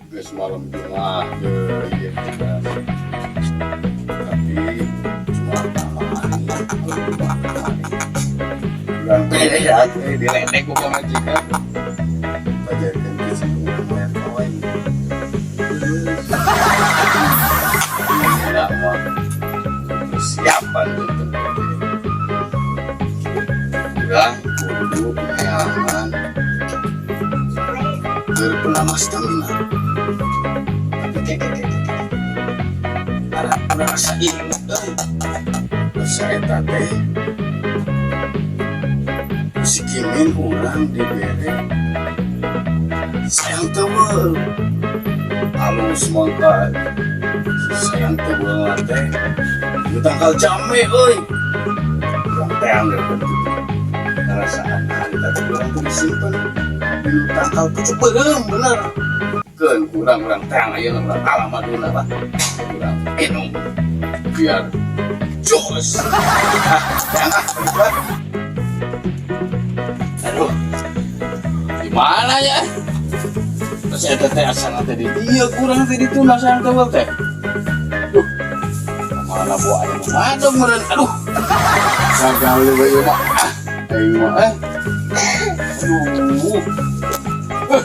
Geus malam Jumat deui ieu kita. Tapi cuma kamari, malam Jumat kamari. Urang teh ya, diledek ku pamajikan. Pajarkeun ke si urang mayar koin. Gila mah persiapan tuh. Urang kudu neangan keur penambah stamina. Tapi kayak kayak kayak kayak ada rasa inget euy. Rasa eta teh si Kimin urang dibere sayang teuweul alus mangka sayang teuweul teh di tangkal jambe euy. Urang teang deh ngerasaan harita teh urang tuh disimpen di tangkal pucuk beureum bener. Keun kurang urang teang ayeuna, urang kalah maduna lah, urang minum biar jos. Ah, teang ah, ah. Aduh, gimana ya? Terus eta teh asana teh di dieu kurang teh dituna sayang teh teh. Duh, mana bawa aya nu ngadeg meureun. Aduh, gagal we ieu mah. Ah, aing mah eh. Aduh. Eh,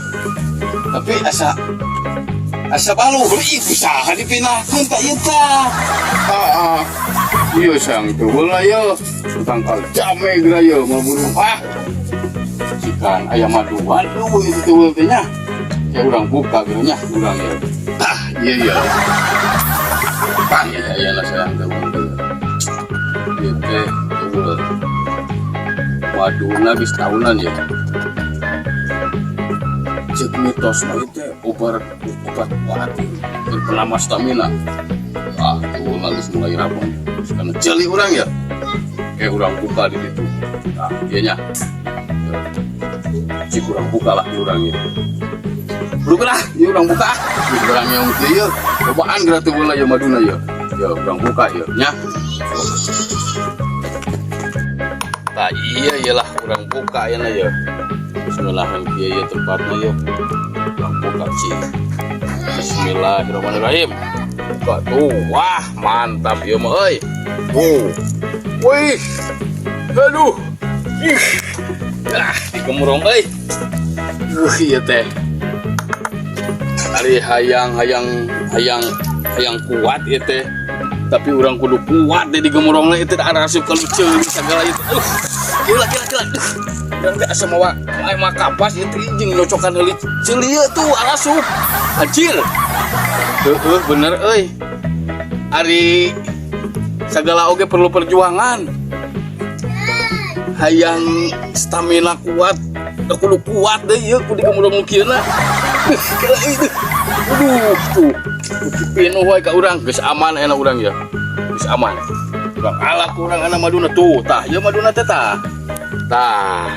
tapi asa asa balu ih, saha dipindahkeun ka ieu tah? Ah, ah. Iya, sayang teuweul lah ieu. Tangkal jambe geura ieu mah burung ah. Cikan aya maduan eueuh itu teuweul teh nya. Ya urang buka gitu nya, urang ya. Ah, iya iya. Pang ya aya sayang teuweul teh. Ieu teh teuweul. Maduna geus tahunan ya. Cek mitos mah ieu teh obat obat kuat keur penambah stamina. Ah, tuh geus mulai rabon. Karena ceuli urang ya. Eh, urang buka di situ. Ah, iya nya. Cik urang buka lah urang ya. Buka lah, ieu urang buka ah. Geus urang yang kieu. Cobaan geura teu bola ya maduna ya. Ya urang buka ya nya. Tah iya iyalah urang buka ya na ya. Bismillahirrahmanirrahim kieu ya tempatna ya. Urang buka cik. Bismillahirrahmanirrahim. Buka tuh. Wah, mantap ya mah euy. Tuh. Wih. Aduh. Ih. Ah, digemurong euy. Iya teh. Ari hayang hayang hayang hayang kuat ieu teh. Tapi urang kudu kuat deh di gemurongna itu asup ka ceuli segala itu. Gila gila gila. Urang teh asa mawa mawa kapas ieu teh jeung nyocokan heuli ceuli ieu tuh arasup. Anjir. Heeh, bener euy. Ari segala oge perlu perjuangan. Hayang stamina kuat, kudu kuat deh ieu kudu gemurong nu kieu na. Kala itu. Aduh, tuh. Pinuh wae ka urang, geus aman enak urang ya. Geus aman. Urang ala kurang ana maduna tuh. Tah, ieu maduna teh tah. Tah.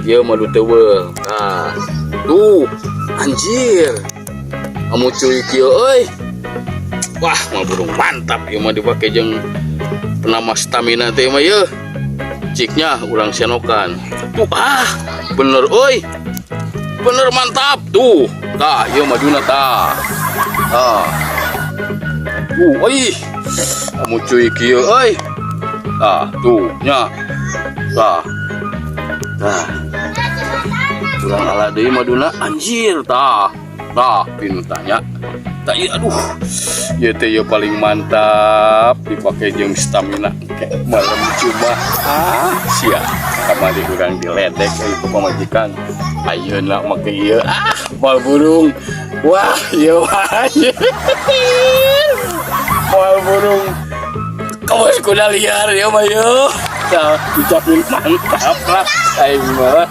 Ieu madu teuweul. Tah. Tuh, anjir. Kamu cuy kieu euy. Wah, mah burung mantap ieu mah dipake jeung penambah stamina teh mah ieu. Ciknya urang senokan. Tuh, ah, bener euy. Bener mantap tuh. Tah, ieu maduna tah. Tah. Tuh, euy. Kamu cuy kieu euy. Tah, tuh nya. Tah. Tah. Urang ala deui maduna anjir tah. Tah, pintanya. Tah, iya, aduh. Ieu teh ieu paling mantap dipakai jeung stamina kayak malam cuma ah sia kamari urang diledek euy ku pamajikan ayeuna make ieu ah moal burung. Wah, ieu mah anjir moal burung kawas kuda liar ya mah yeuh. Tah, ucapin mantap lah aing mah.